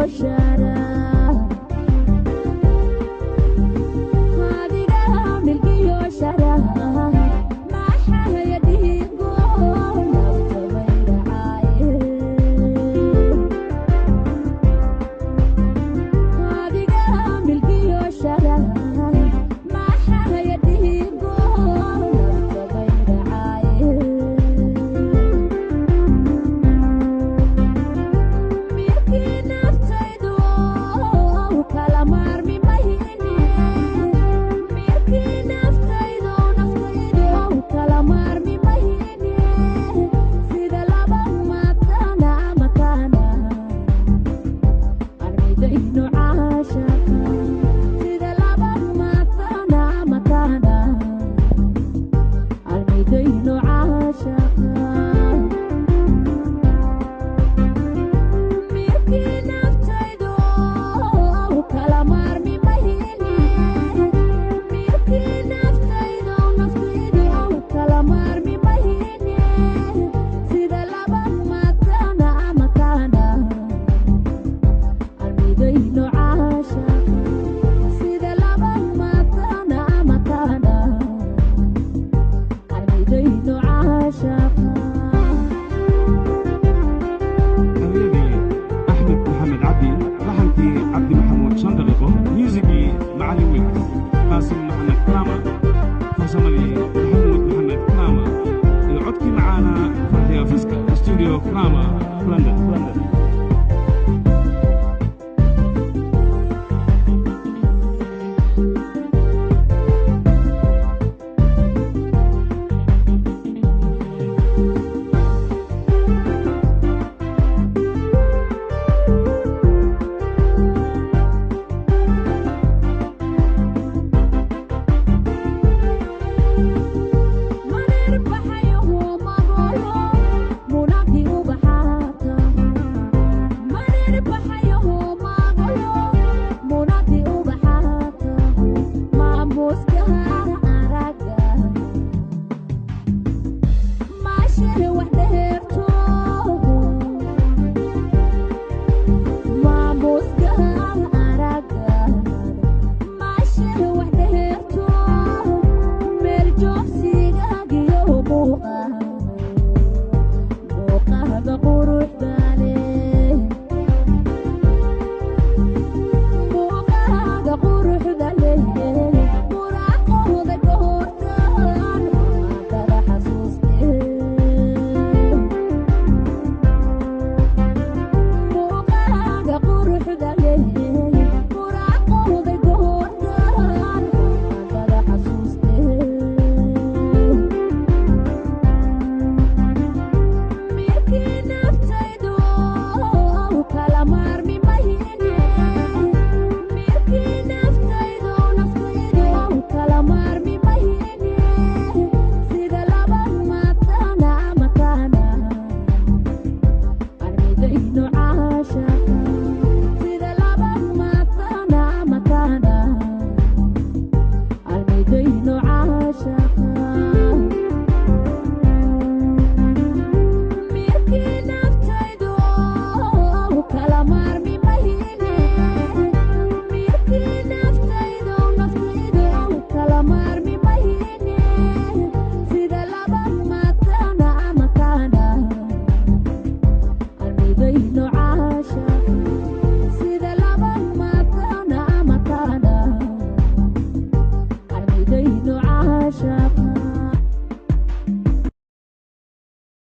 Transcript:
Shara adiga milkiyo shara maxaya dhiigo nafta mayracaaye adiga milkiyo shara maxaya dhiigo nafta mayracaaye milkii naftaydu kala maarmi mahine milkii naftaydu naftaydu kala maarmi mahine sida laba matana matana armidaynu caashaqa sida laba matana matana armidaynu caashaqa milkii naftaydu kala maarmi mahine milkii naftaydu naftaydu kala maarmi mahine sida laba matana matana armidaynu caashaqa sida laba matana matana armidaynu caashaqa. Ereyadii Axmed Maxamed Cabdi, laxankii Cabdi Maxamuud Shan Daqiiqo, muusigii Macalin Wiilkas Qaasim Maxamed Karaama, farsamadii Maxamuud Maxamed Karaama iyo codkii macaana Farxiya Fiska, studio Karaama, London, London.